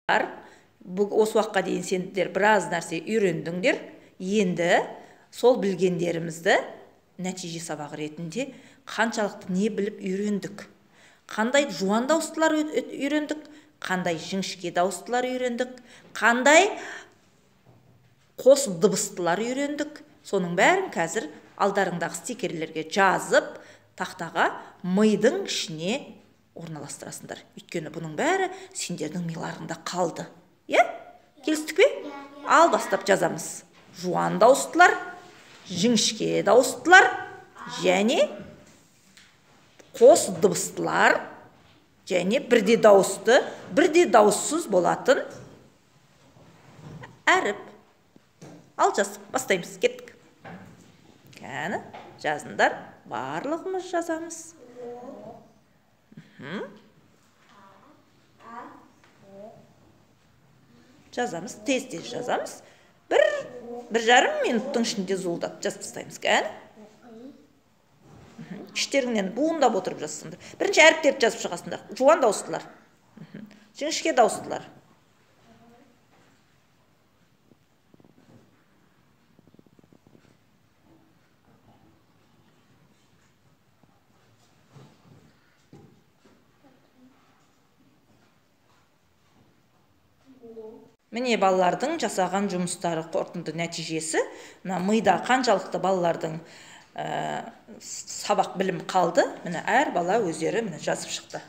Осы уақытқа дейін сендер біраз нәрсе үйрендіңдер. Енді сол білгендерімізді нәтиже сабағы ретінде қаншалықты не біліп үйрендік, қандай жуан дауыстылар үйрендік, қандай жіңішке дауыстылар үйрендік, қандай қос дыбыстылар үйрендік, соның бәрін қазір алдарыңдағы стикерлерге жазып, тақтаға мидың ішіне орналастырасыңдар. Өйткені бұның бәрі сендердің миларыңда қалды. Иә? Келістік пе? Ал бастап жазамыз. Жуан дауыстылар, жіңішке дауыстылар және қос дыбыстылар және бірде дауысты, бірде дауыссыз болатын әріп. Ал жазып бастаймыз. Кеттік. Кәні, жазыңдар. Барлығымыз жазамыз. Жазамыз, тез-тез жазамыз. Бір жарым минуттың ішінде зуылдап жазып тастаймыз. Кәні. Іштеріңнен буындап отырып жазсаңдар. Бірінші әріптерді жазып шығасыңдар. Жуан дауыстылар, жіңішке дауыстылар. Міне балалардың жасаған жұмыстары, қорытынды нәтижесі. Мына мида қаншалықты балалардың сабақ білім қалды. Міне әр бала өздері міне жазып шықты.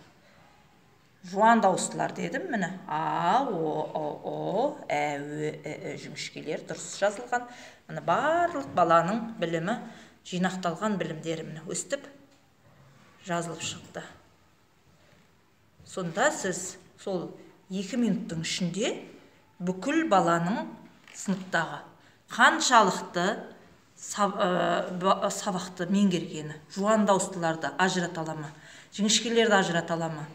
Жуан дауыстылар дедім. Міне а, о, о, о, ә, ö, ә, ү жіңішкелер дұрыс жазылған. Міне барлық баланың білімі, жинақталған білімдері міне өстіп жазылып шықты. Сонда сіз сол 2 минуттың ішінде бүкіл баланың сыныптағы қаншалықты сабақты меңгергені, жуан дауыстыларды ажырата ала ма, жіңішкелерді ажырата ала ма,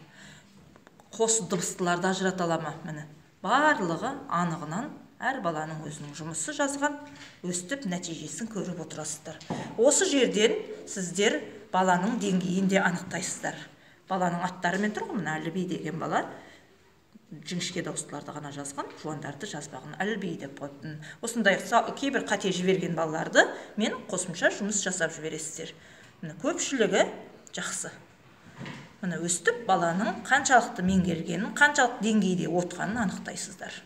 қос дыбыстыларды ажырата ала ма, міне барлығы анығынан әр баланың өзінің жұмысы жазған, өстіп нәтижесін көріп отырасыздар. Осы жерден сіздер баланың деңгейін де анықтайсыздар. Баланың аттарымен тұр ғой, мына Әліби деген бала жіңішке дауыстыларды ғана жазған, жуандарды жазбаған, Әліби деп қойыппын. Осындай кейбір қате жіберген балаларды мен қосымша жұмыс жасап жібересіздер. Міне көпшілігі жақсы. Міне өстіп баланың қаншалықты меңгергенін, қаншалықты деңгейде отқанын анықтайсыздар.